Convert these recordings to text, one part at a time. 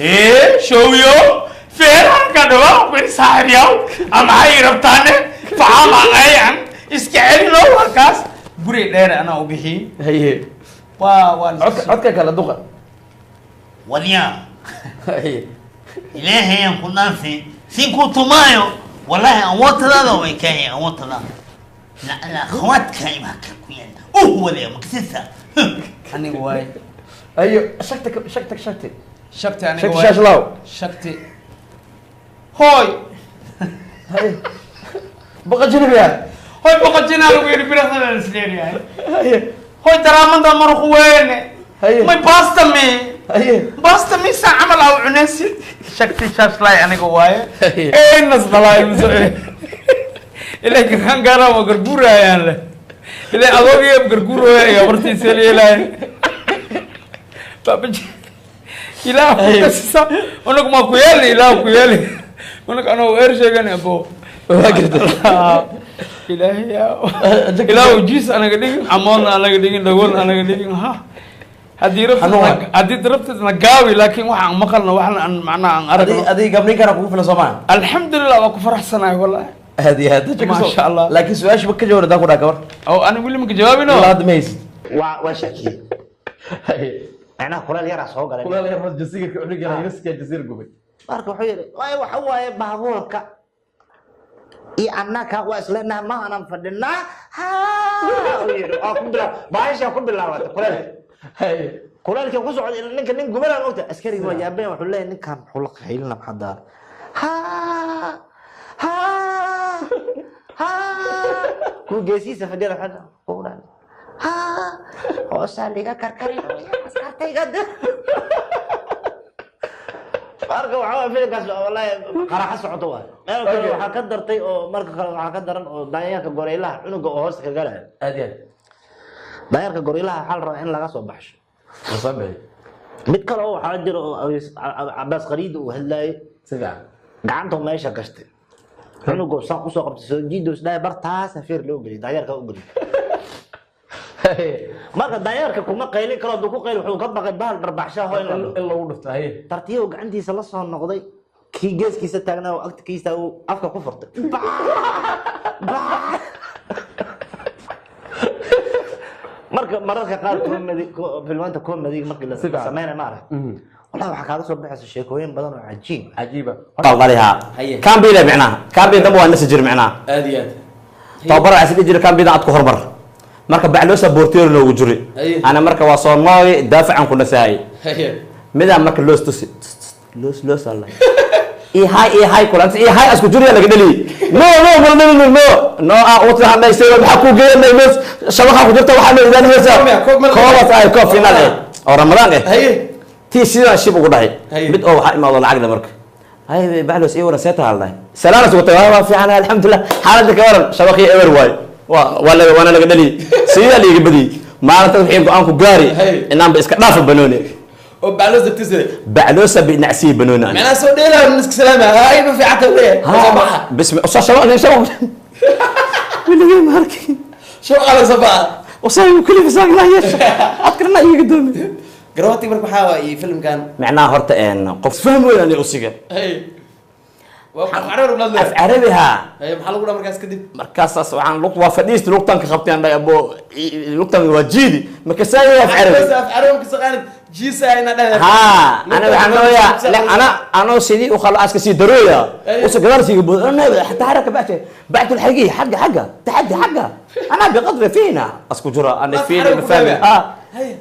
Ee showyo feeraan ka dhawa ku saaxiibyaw ama hay rabtaane faama ayan iska celino warkaas guri dheer anaa u bixiyey. Haye. Waa codka kale duqa. Waryaa. Haye. Ilaahay aan ku dhaafay sin ku tumaayo, wallahi awoodtadaada way kahay awoodtada lacala akhwaadka imaa ka ku yaala wadaya makasisa. Aniga waay. Ayo, shagta shagta shagti. Shagti aniga. Shagti. Waay. Shaashlaaw. Shagti hooy. Haye, baqajinabiya. Hoy, boqojinaa lagu yidhi biraxdana isleeyahay. Haye. Hoy, daraamada maruq weyne. Haye. May basta me. Haye. Basta misa camal aw cunaysid. Shagti shaashlaay aniga waaye. Haye. Ee nasdalaay muso ilaa girkaan gaara waa garguurayaan leh ilaa adoogiya garguurooya iyo hortiisa leelaay babaji ilaah kasisa unag ma ku yeeli ilaah ku yeeli unag anoo eer sheegan abo. Waa gartay. Ilaahay yaa ilaah jiis anaga dhigin, amoonna anaga dhigin, dhagoolna anaga dhigin, ha haddii Xanuun waay. rabtid, haddii rabtidna gaawi, laakiin waxaan maqalna waxna aan macnaha aan aragno. Adiga gabninkana kugu filan soo maa? Alxamdulilah, waa ku faraxsanahay wallahi. Aad iyo aad. Maasha Allah. Laakiin su-aasha ka jawaab haddaan ku dhaha gabar. Oo ani weli maka jawaabino. Ilaa hadda ma haysid. Waa shaki. Haye. Macnaha kuleel yaraa soo galay. Kulaal yar hoos jasiirka cunuga yariska jasiir gubay. Marka wuxuu yidhi waay waxa waaye baabuurka iyo annaka waa isleenaha ma aanan fadhinaa ha uu yidhi waa ku bilaa baasha ku bilaabatay kuleelka. Haye. Kuleelka ku socday ninka nin gubanaan ogta askariga waa yaabeen, wuxuu leeyahay ninkan muxuu la qaylina, maxaa daara ha ha ha kuwa geesihiisa fadhiyada waxaa kugu dhahay ha hoosaa liga karkarin askartayga dir. Marka waxaa waay filimkaas wallahi qaraxa socoto waay. Meel kale waxaa ka dartay oo marka kale waxaa ka daran oo daanyeerka goreylaha cunuga oo hoosta ka galaya. Aad iyo aad. Daanyeerka goreylaha waxaa la rabaa in laga soo baxsho. La soo bixi. Mid kale oo waxaa jira oo Cabaas Qariid uu hadlaayay. Si fiican. Gacanta meesha gashtay cunugu saan usoo qabtay soo jiido isdhahay bartaas feer loo geliyay daanyeerka u geliyay. Haye. Marka daanyeerka kuma qaylin karo, hadduu ku qayl wuxuu ka baqay bahal dharbaxsha hoo in la dhaho. In lagu dhufto, haye. Tartiib gacantiisa la soo noqday, kii geeskiisa taagnaa oo agtiisa uu afka ku furtay. Baa! Marka mararka qaar comedy filmaanta comedy markii la Si fiican. sameynay ma arag, wallahi waxaa kaaga soo baxaysa sheekooyin badan oo cajiib. Cajiiba. Qaldalihaa. Haye. Kambida micnaha kambida dambe waa nasi jir micnaha. Aad iyo aad. Tababar waxaa isdhihi jiray kambida aad ku hormar, marka bacloosa boortiyoor noogu jiri. Haye. Ana marka waa soo nooy daafacan ku nasaayay. Haye. Midaan marka loos tusi loos loos alla ihay ihay kulanta ihay asku juriya laga dhaliy. No no no no no no no ah u hadlaysay maxaa ku geeyanay loos shabaqa ku jirta waxaa loo idaanaysaa. Koobaas ay koob final eh oo Ramadaan eh. Haye. Tii sidaan shib ugu dhahay. Haye. Mid oo waxaa imaado lacag le marka hay baxlos ii waran seeta haldahay salaanas ugu tagay, waa fiican alxamdulilah, xaaladda ka waran, shabaqii eber waay, waa laga waana laga dhaliyay sidaa liiga badiyey maalinta wixii go-aan ku gaari. Haye. Inaanba iska dhaafa banooni. Oo bacloos dagtisa. Bacloosa binacsiyi banooni ani. Macnaha soo dheelaa niska salaama hay ma fiicanta leeyahay soo baxa. bismi soo shabaq shabaq weligay ma arkin. Shabaqa la soo baxa. Wasaayu kuli fasaag laa yeesha adkarna iiga doomi. Garooti marka waxaa waaye filimkan. Macnaha horta een qof faham weyn ani usiga. Haye, waa af carabi la af leeyahay. Carabi haa. Haye, maxaa lagu dhaha markaas kadib? Markaasaas waxaan lug waa fadhiisti lugtanka qabtay aan dhahay abo lugtan waa jiidi marka saa af carabi. Af carabi ka saqaanid jiisa ina dhahay. Haa, ana waxaan nooyaa ana anoo sidii u khalo aska sii darooya usa gadaal siiga bood ana xataa haraka bacte bactu alxaqi xagga xagga taxaddi xagga ana biqadri fiina asku jura ana Af fiina carabi ku mafahmi fahmaya. Ah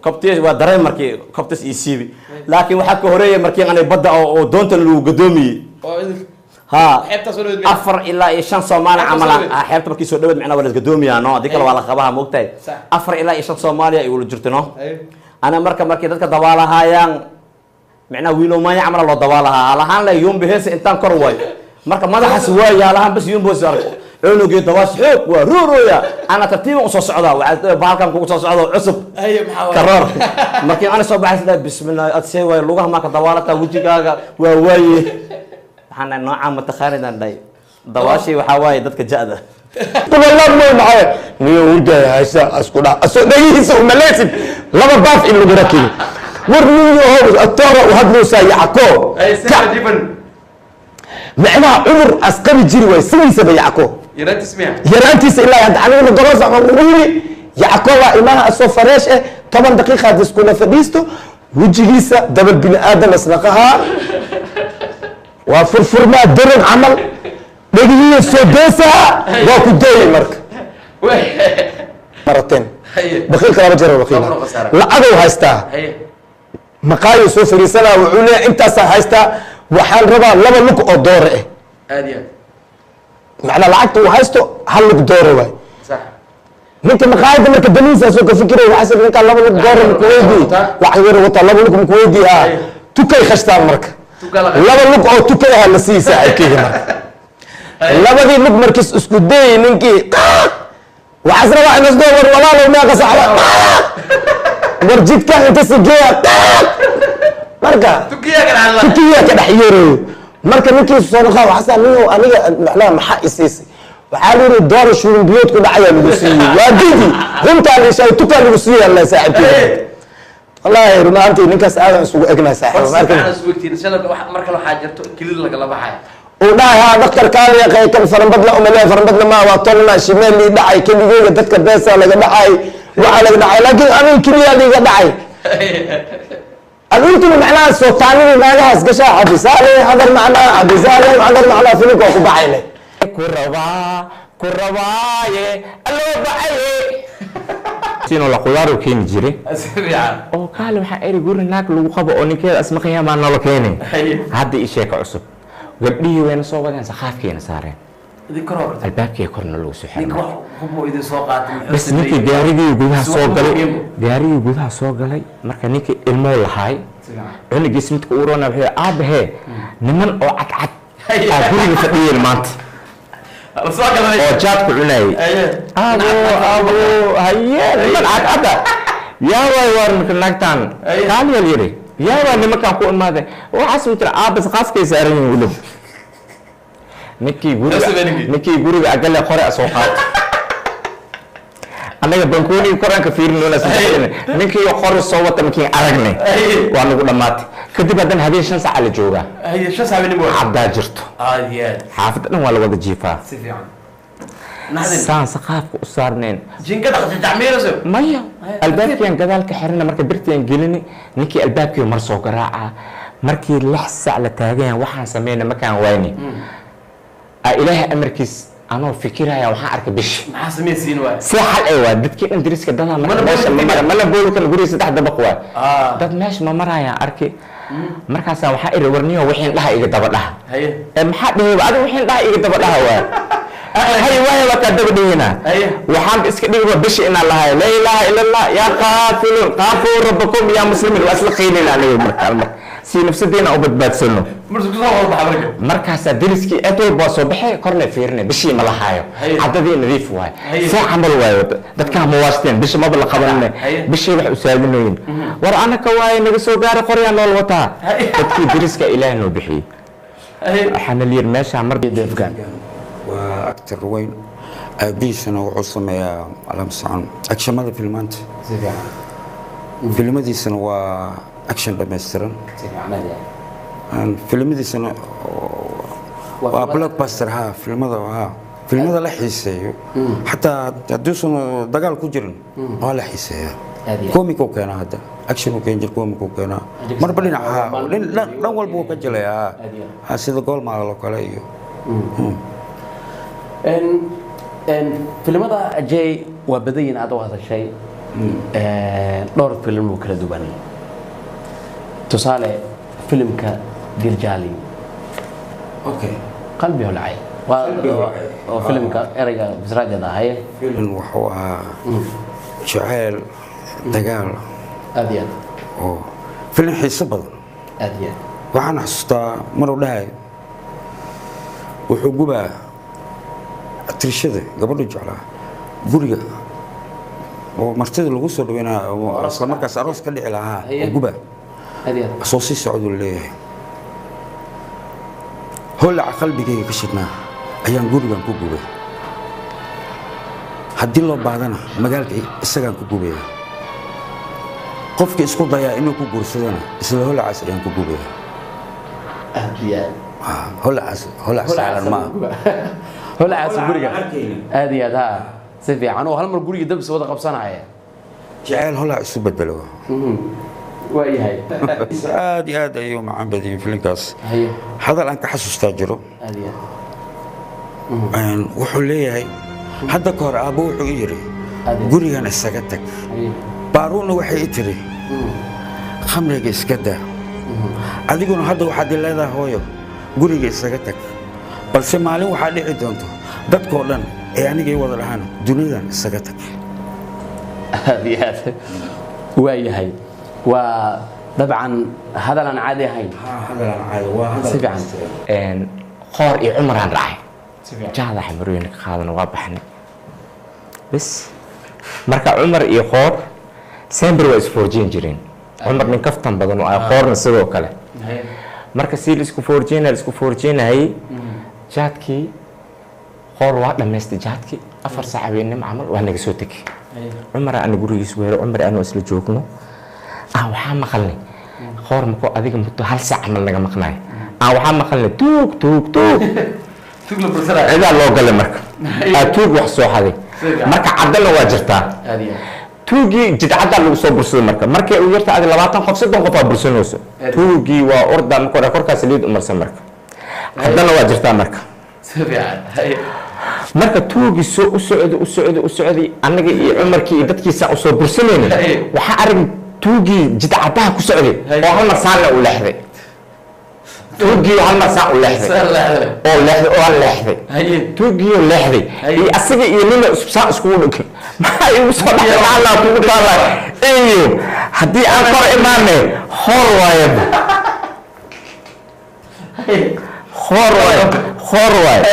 kobtiis waa dareen markii kobtiis ii siibi, laakiin waxaa ka horeeya markii anay badda oo doonta lagu gadoomiyey. Oo idin ها xeebta soo dhaweyd. 4 ilaa 5 Soomaali Xeebta camal soo dhaweyd. ah xeebta markii soo dhaweyd macnaa waa la isgadoomiyaa no haddii kale waa la qabaha moogtahay. Sax. 4 ilaa 5 Soomaaliya ay ula jirto no. Haye. Ana marka markii dadka dabaalahaayaan macnaa wiilowmaanya camal loo dabaalahaa alahaan le yumbi heesa intaan kor waayo marka madaxaas waaya alahaan bas yumbi hoos arko cunugii dabaash xoog waa ruurooya ana tartiiban usoo socdaa waxaa bahalkan kugu soo socda cusub. Haye, maxaa waaye? Karoor markii ana soo baxay sida bismillah aad see waayo lugaha maa ka dabaalataa wejigaaga waa waaye waxaan dhahay noocaa mataqaanidaan dhahay dabaashii waxaa waaye dadka ja'da. Maxay niyo hurdaya haysa asku dhac asoo dhagihiisa umalaysid laba baaf in lagu rakibo. War ninyahow atoora u hadlaysaa Yacko. Macnaha cudur asqabi jiri waay sidiisaba Yacko yaraantiisa ilaa hadda aniguna garoos waxaan ugu yiri Yacko waa imaha asoo fareesh eh 10 daqiiqa had iskula fadhiisto wejigiisa dabal bini aadam asnaqahaa waa furfurmaa daran camal dhegihiiya soo deesaa waa ku dooyay marka marateen bakiilka laba jeer bakiil lacagow haystaa maqaayo soo fariisanaa wuxuu leeyahay intaasaa haystaa waxaan rabaa laba lug oo doore eh macnaa lacagta uu haysto hal lug doore waay ninka maqaayada marka danihiisaasoo ka fikiray waxaa ninkaa laba lug doore makuweydii lacag yar wataa laba lug makuweydii ah tukay khashtaan marka laba lug oo tukay ah la siiyey saaxiibkeyga marka labadii lug markiis isku dayay ninkii waxaas rabaa in isdoo war walaalow meeqa saxba war jidka inta sigeeya marka tukiyaa ka dhex yeerayo marka ninkiisu soo noqaa waxaasaa ninyow aniga macnaha maxaa isiisay waxaa la yidhi doora shuurin biyood ku dhacayaa lagu siiyey waa didi runtaa la sheegay tukaa lagu siiyey alla saaxiibkeyga wallaahi run ahaantii ninkaas aadan isugu egnahay saaxiib marka waxaa jirto kilid lagala baxaya uu dhahay haa dhakhtarkaaliya kan farambadla umaleeya farambadla maa waa tolna shimeel lii dhacay keligeyga dadka beesaa laga dhacay waxaa laga dhacay laakiin aniga keliyaa liiga dhacay aduuntuna macnaha sootaanidii naagahaas gashaa cabisaale hadal macnaa cabisaale hadal macnaa filinka waa ku baxayle ku rabaa ku rabaaye alloo baxaye siinoo la qudaar uu keeni jiray oo kaale waxaa eri guri naag lagu qabo oo ninkeeda asmaqayaa maa nolo keenay hadda ii sheeka cusub gabdhihii wayna soo wadeen saqaafkiina saareen albaabkii korna lagu soo xiray bas ninkii gaarigii gudaha soo galay gaarigii gudaha soo galay marka ninkii ilmoo lahaay cunugiis midka uu roona wuxuu aabahee niman oo cadcad aa guriga fadhiyeen maanta oo jaadku cunayay aabo aabo haye niman cadcada yaa waay waar marka naagtaan kaaliyaal yiri yaa waa nimankaan ku imaaday waxaas mutira aaba saqaafkay saaran yihiin weliba ninkii guriga agale qore soo qaato annaga bankoonigi koraanka fiirinona ninkii qore soo wata markiin aragnay waa nagu dhammaatay kadib haddana habeen 5 saaca la joogaa caddaa jirto xaafadda dhan waa la wada jiifaa saan saqaafka u saarneen maya albaabkiiaan gadaalka xirina marka birtiaan gelini ninkii albaabkii mar soo garaacaa markii 6 saac la taagayan waxaan sameyna markaan wayni ilaahay amarkiis anoo fikiraya waxaan arkay bishi see xal ay waa dadkii dhan dariska dadaa marka meesha ma mara mana booli karno guriga 3 dabaq waay dad meesha ma marayaan arki markaasaa waxaa iri warniyo wixiin dhaha iga daba dhaha maxaa dhehayba adiga wixiin dhaha iga daba dhaha waay hay waay waa kaa daba dhihina waxaan iska dhigiba bishi inaan lahayo laa ilaaha ila allah yaa qaafiluun qaafuu rabbakum yaa muslimiin waa isla qiilina aniga marka si nafsadeena u badbaadsano markaasaa deriskii cid walba waa soo baxay korna fiirinay bishii ma lahaayo caddadii nadiif waay see camal waayo dadkaa ma waasteen bishi maba la qabanine bishii wax usaadinayin war anaka waaye naga soo gaara qoryaa nool wataa dadkii deriska ilaah noo bixiyey waxaana layiri meeshaa mar waa actor weyn aabihiisana wuxuu sameeyaa alamsacan agshamada filmaanta filmadiisana waa action dhammaystiran filmadiisana waa blockbuster ha filmada ha filmada la xiiseeyo xataa hadduusan dagaal ku jirin waa la xiiseeyaa comic uu keenaa hadda action uu keen jir comic uu keenaa marba dhinac ha dhan walba uu ka jilayaa ha sida goolmaal oo kale iyo filimada Ajay waa badan yihiin aad u hadashay dhowr filim oo kala duwan tusaale filimka Dirjali okay qalbi holcay waa filimka erayga bisraajada ahaye filim wuxuu ahaa jacayl dagaal aad iyo aad oo filim xiiso badan aad iyo aad waxaan xasuustaa maruu dhahay wuxuu gubaa tirshada gabadhu jeclaa guriga oo martida lagu soo dhaweynaa isla markaas aroos ka dhici lahaa oo gubaa soo sii socduu leeyahay holaca qalbigayga ka shidhnaa ayaan gurigan ku gubay haddii loo baadana magaalka isagaan ku gubaya Qofka isku dayaa inuu ku guursadana isla holacaas ayaan ku gubaya. Aad iyo aad. Holacaas, holac saaran maaha. Holacaas guriga aad iyo aad, ha, si fiican oo hal mar guriga dabis wada qabsanaya. Jacayl holac isu bedelo. Waayahay. Aad iyo aad ayuu macaan badiyay filinkaas. Haye. Hadal aan ka xasuustaa jiro. Aad iyo aad. Wuxuu leeyahay, hadda ka hor aabbo wuxuu i yidhi gurigan isaga tag. Haye. Baaruunna waxay i tiri khamriga iska daa. Adiguna hadda waxaad i leedahay hooyo guriga isaga tag, balse maalin waxaa dhici doonto dadkoo dhan ee anigay wada dhahaan dunidan isaga tag. Aad iyo aad. Waayahay, waa dabcan hadal aan caadi ahayn. Si fiican. Qoor iyo Cumaraan raacay, jahda xamarooyinka ka qaadana, waa baxnay bas. Marka Cumar iyo Qoor sember waa isfoorjin jireen. Cumar nin kaftan badan oo ah, Qoorna sidoo kale. Marka si laisku foorjeynaya, laisku foorjeynayay jaadkii, Qoor waa dhammaystay jaadkii 4 saac habeenimo camal, waa naga soo tegay. Cumar ana gurigiis weero, Cumar anoo isla joogno ah, waxaa maqalnay Qoor makoo adiga muddo hal saac camal naga maqnaay ah, waxaa maqalnay tuug, tuug, tuug, cidaa loo galay. Marka aa tuug wax soo xaday, marka caddana waa jirtaa. Aad iyo aad. Tuugii jidcaddaa lagu soo bursaday. Marka markay u yarta adi 20 qof, 30 qof aa bursanayso. Tuugii waa orda, marka hore korkaas saliid umarsan, marka haddana waa jirtaa marka. Si fiican. Haye. Marka tuugii soo u socday, u socday, u socday, annaga iyo Cumarkii iyo dadkiisa usoo bursanayna, waxaa arag tuugii jidcaddaha ku socday oo hal mar saanna u leexday. Tuugii hal mar saan u leexday oo leexday oo leexday. Tuugii oo leexday iyo asaga iyo nina saan iskugu dhigay, maxaa igu soo dhacay? Allah kugu taala iyo haddii aan kor imaanay, hor waaye, hor waaye, hor waaye.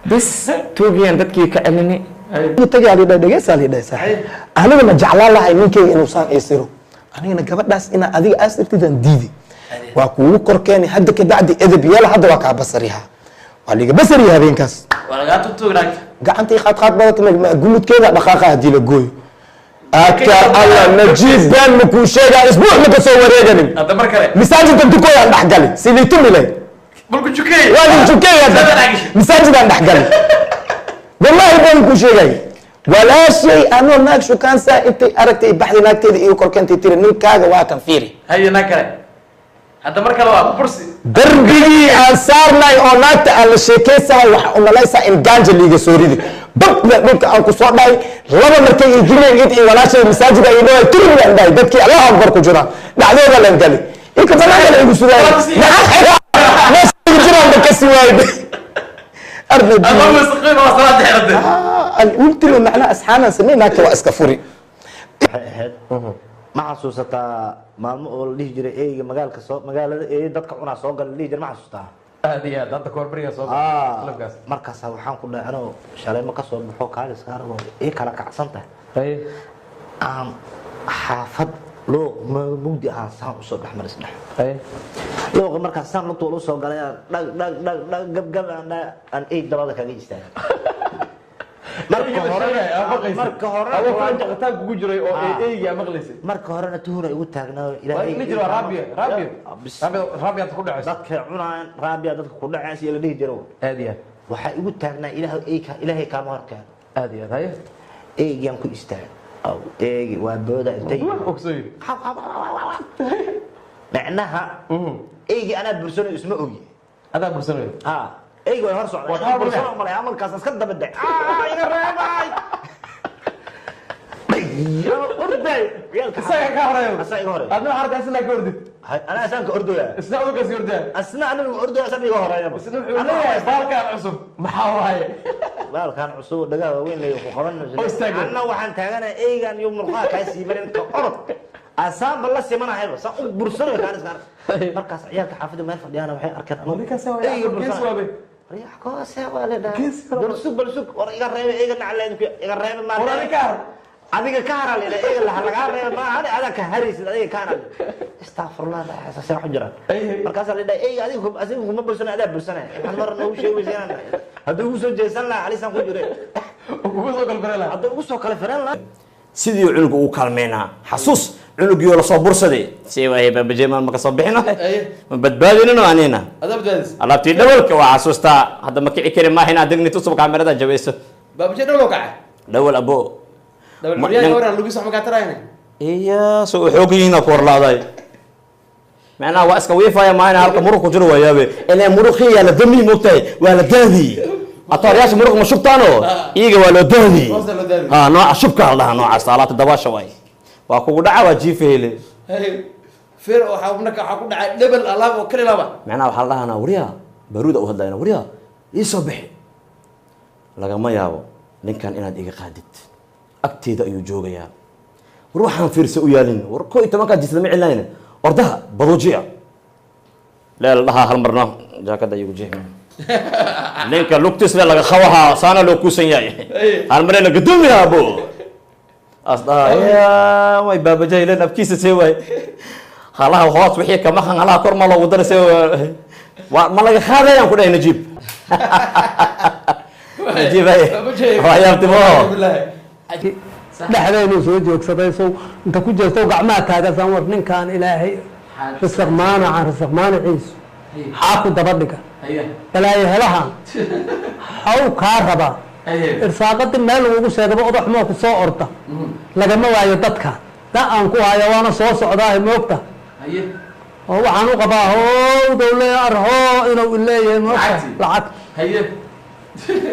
Bas tuugiyaan dadkii ka celinay. Tagay ali dhahay, dhegeysa, ali dhahay, saaxiib, aniga ma jeclaan lahay ninkeyga inuu saan ii siro? Anigana gabadhaas inaa adiga aas irtidaan diidi, waa kuugu kor keenay. Hadda kabacdi edeb yeela, hadda waa kaa basariha, waa liiga basariya habeenkaas. Waa lagaa tugtug naagta. Gacantii qaad qaad badata, gumudkeeda dhaqaaqa haddii la gooyo adka Alla Najiib been ma kuu sheegaa, isbuuc ma kasoo wareeganin. Hadda mar kale. Masaajidkan tukooyaan dhex gali sidii tumilay. Balku jukey. Waa lin jukey hadda, masaajidaan dhex gali, wallaahi been kuu sheegay. Walaashay anoo naag shukaansaa intay aragtay baxday naagteeda iyo korkeentay tiri, ninkaaga waa kan, fiiri. Haye, naag kale hadda mar kale waa bursi. Darbigii aan saarnay oo naagta aan la sheekaysahay, waxa umalaysaa in gaanja liiga soo ridi babna dhulka aan ku soo dhahay. Laba markay ii jireen id iyo walaashay masaajida ii dhawaay turbi aan dhahay, dadkii Allahu akbar ku jiraan dhacdooda lan gali inka banaanka la igu sugaayay, maxaa meesha igu jiraan ba kasi waayay. Ama wasaqeen waa salaada xirade. Ultimo macnaha asxaanaan samey, naagta waa iska furi. Waxay ahayd, ma xasuusataa maalmo oo la dhihi jiray eyga magaalka soo magaalada eey dadka cunaa soo gala la dhihi jiray, ma xasuusataa? Aad iyo aad, hadda kahor beriga soo qalabkaas. Markaasa waxaan ku dhahay, anoo shalay ma ka soo baxo kaalis kaarabo ii kala kacsan tahay, aan xaafad looq mugdi ahaan saan usoo dhex maris dhex looqa. Markaas saan lugta ula soo galay, aan dhag dhag dhag dhag gab gab aan dhahay, aan ey dabada kaga istaagay. Marka hore, marka hore qataan kugu jiray oo eygaa maqlaysay. Marka horena tuhuna igu taagnaa. Waa la jiro Rabia, Rabia, Rabia, Rabia ku dhacaysa. Dadka cunaan Rabia, dadka ku dhacaysa iyo la dhihi jiro. Aad iyo aad. Waxaa igu taagnaa Ilaahay eyka, Ilaahay kaama horkeeno. Aad iyo aad. Haye. Eygaan ku istaagay aw eegi waa booda intay ogsoo yidhi macnaha eygi anaa bursanayo isma ogi. Adaa bursanayo. Ha, eygi way hor socda, anaa bursano malay amalkaas iska daba day. Iga reebay, orday ciyaalka. Isaga ka horeeyo. Asaga iga horeeyo. Adna waxaad arkaa isna ka ordid. Anaa asaan ka ordaya. Isna aduu kasii ordaya. Asna anigu ordaya, asna iga horeeyaba. Isna wuxuu leeyahay baalkaan cusub maxaa waaye? Baalkan cusub oo dhagaha waaweyn leh ku qaban. Oo istaagay. Anna waxaan taaganahay eygan iyo murqaha kaa siibanin ka orod, asaanba la simanahayba saan u bursanayo kaan iska. Markaas ciyaalka xaafadda meel fadhiyaan waxay arkeen anoo eyga bursanayo. Riyax koose waa la dhahay, balsug balsug, war iga reebe eyga, nacleed iga reebe maa. War adiga ka har. Adiga ka hara la eyga laha lagaa reebe maa, hadi adaa ka haraysid, adiga ka hara. Astaghfirullah, saasay wax u jiraan. Markaasaa la dhahay eyga adiga adiga kuma bursanay, adaa bursanay. Waxaan mar noogu sheegaysa inaan hadduu ugu soo jeesan lahaa halisaan ku jire ugu soo kala fireen lahaa. Hadduu ugu soo kala fireen lahaa. Sidii cunuga uu kaalmeynaa xasuus cunugii oo lasoo bursaday si waayay baabajey ma kasoo bixino, ma badbaadinino anina. Adaa badbaadis. Alaabtii dhawalka waa xasuustaa hadda, ma kici kari maaha inaad degni tusub kaamirada jabayso. Baabajey dhawal oo kacay. Dhawal abo. Dhawal curyaanka waran lugis wax ma kaa tarayna. Iya, soo xoog yihiin ku horlaaday macnaha waa iska wiifaya maahina halka muruq ku jiro waa yaabe ilaa muruqii yaa la dami moogtahay, waa la daadiyey. Atooryaasha muruq ma shubtaano, iyaga waa loo daadiyey. Hoosta loo daadiyey. Ha, nooca shubka la dhahaa noocaas alaabta dabaasha waay, waa kugu dhaca, waa jiifeele. Feer waxaa marka waxaa ku dhacay dhebel alaab oo kali laba. Macnaha waxaa la dhahanaa waryaa baruuda u hadlayna, waryaa ii soo bixi, lagama yaabo ninkan inaad iga qaadid, agteeda ayuu joogayaa. War waxaan fiirsa u yaalin, war 11-kaa jisla ma celinayna ordaha baduujiya leel dhahaa hal marno jaakada igu jeexmi ninka lugtiisle laga qabahaa saana loo kuusan yahay hal maree la gadoomiyaa abo as dhahaa yaa way baabajaylen abkiisa see waay halaha hoos wixii kama han halaha kor ma loogu dara see waa ma laga qaadayaan ku dhahay. Najiib, Najiib ay waa yaabtimo. Dhexdaynu soo joogsaday sow inta ku jeesto gacmaha taagasan, war ninkaan ilaahay risaq maanacan risaq maanaciisu xaa ku daba dhiga balaayo helahan haw kaa rabaa irsaaqadii meel lagugu sheegaba odaxumoo ku soo orda lagama waayo dadka da aan ku haya waana soo socdaahe moogta oo waxaan u qabaa howdow le arhoo inuu ileeyahay moogta lacag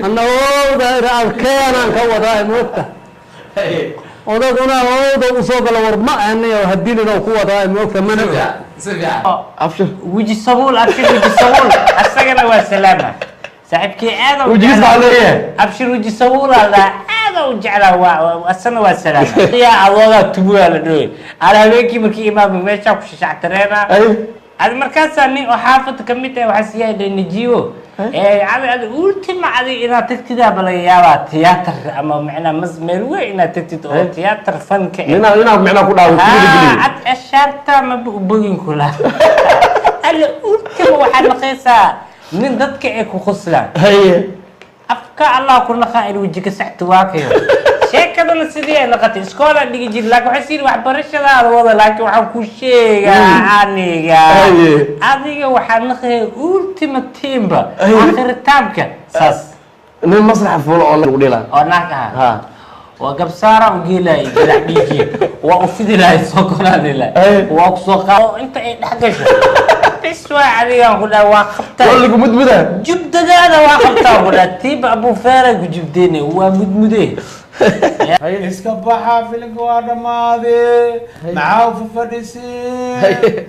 anna howda arkeenaan ka wadaahe moogta odaguna howda usoo galo war ma ahniyo hadilin ku wadaa moogta mana. Weji sabuul, Abshir weji sabuul asagana waa salaama saaxiibkii aad u Wejigiis jeclaa. maxaa leeyahay? Abshir weji sabuul aa aad u jeclaa, waa asana waa salaama yaa adoogaa tubugaa la dhooy ala habeenkii markii imaamka meeshaa ku shashactareena ad markaasaa nin oo xaafadda ka mid ah waxaa siyaa najiibo adi adi ultima adi inaad tagtidaaba laga yaabaa tiyaatar ama macnaa mas meel weyn inaad tagtid oo tiyaatar fanka eh. Inaad micnaha ku dhaawo ku dhiirigeliyo. Cad ashaarta maba ubogin kula alla ultima waxaad naqaysaa nin dadka ay ku qoslaan afka Allah ku naqaa in wejiga saxta waakayo sheekadana sidii ay noqotay iskoolaan dhigi jiri laakiin waxay siin waxbarashadaada wada laakiin waxaan ku sheegaa aniga adiga waxaa naqaya ultima timba akhiritaamka saas. Nin masraxa fuulo oo lagu dhila. Oo naag ah waa gabsaara u geelay jirac dhiigi waa u fidi lahay soo koraani lahay waa ku soo qaad inta ay dhex gasho bis waa adigaan ku dhahay waa qabtaa waa lagu mudmudaa jubdadaada waa qabtaa ku dhahay tiiba abuu feera ku jubdeene waa mudmudee. Iska baxa, filimka waa dhammaaday, maxaa u fadhiisay?